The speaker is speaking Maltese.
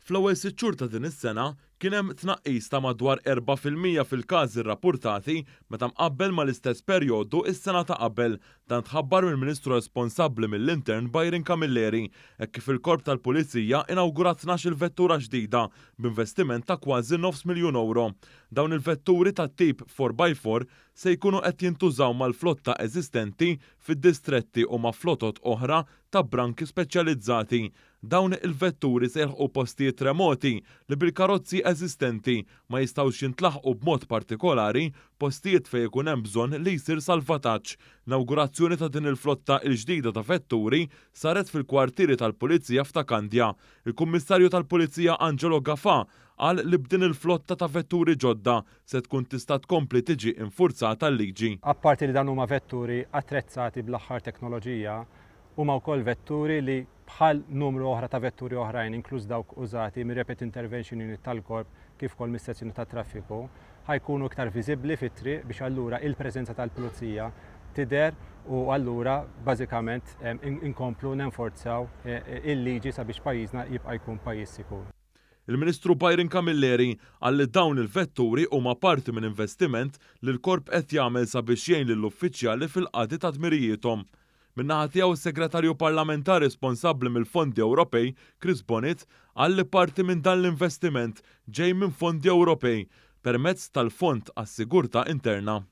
Fl-ewwel sitt xhur ta' din is-sena kien hemm tnaqqis ta' madwar 4% fil-każi rrappurtati meta mqabbel mal-istess perjodu s-sena ta' qabel. Dan tħabbar mill-Ministru responsabbli mill-Intern Byron Camilleri hekk kif il-Korp tal-Pulizija inawgura 12-il vettura ġdida b'investiment ta' kważi nofs miljun ewro. Dawn il-vetturi tat-tip 4x4 se jkunu qed jintużaw mal-flotta eżistenti fid-distretti u ma' flotot oħra ta' branki speċjalizzati. Dawn il-vetturi se jilħqu postijiet remoti li bil-karozzi eżistenti ma jistgħux jintlaħqu b'mod partikolari postijiet fejn ikun hemm bżonn li jsir salvataġġ. L-inawgurazzjoni ta' din il-flotta l-ġdida ta' vetturi saret fil-kwartieri tal-Pulizija f'Ta' Kandja. Il-Kummissarju tal-Pulizija Angelo Gafà qal li b'din il-flotta ta' vetturi ġodda se tkun tista' tkompli tiġi infurzata l-liġi. Apparti li dawn huma vetturi attrezzati bl-aħħar teknoloġija, Huma wkoll vetturi li, bħal numru oħra ta' vetturi oħrajn inkluż dawk użati mir-Rapid Intervention Unit tal-Korp kif ukoll mis-Sezzjoni tat-Traffiku, ħa jkunu iktar viżibbli fit-triq biex allura il-preżenza tal-Pulizija tidher u allura bażikament inkomplu nenforzaw il-liġi sabiex pajjiżna jibqa' jkun pajjiż sikur. Il-Ministru Byron Camilleri qal li dawn il-vetturi huma parti minn investiment li l-Korp qed jagħmel sabiex jgħin lill-uffiċjali fil-qadi ta' dmirijiethom. Min-naħa tiegħu s-Segretarju Parlamentari responsabbli mill-Fondi Ewropej, Chris Bonett, qal li parti minn dan l-investiment ġej minn fondi Ewropej permezz tal-Fond għas-Sigurtà Interna.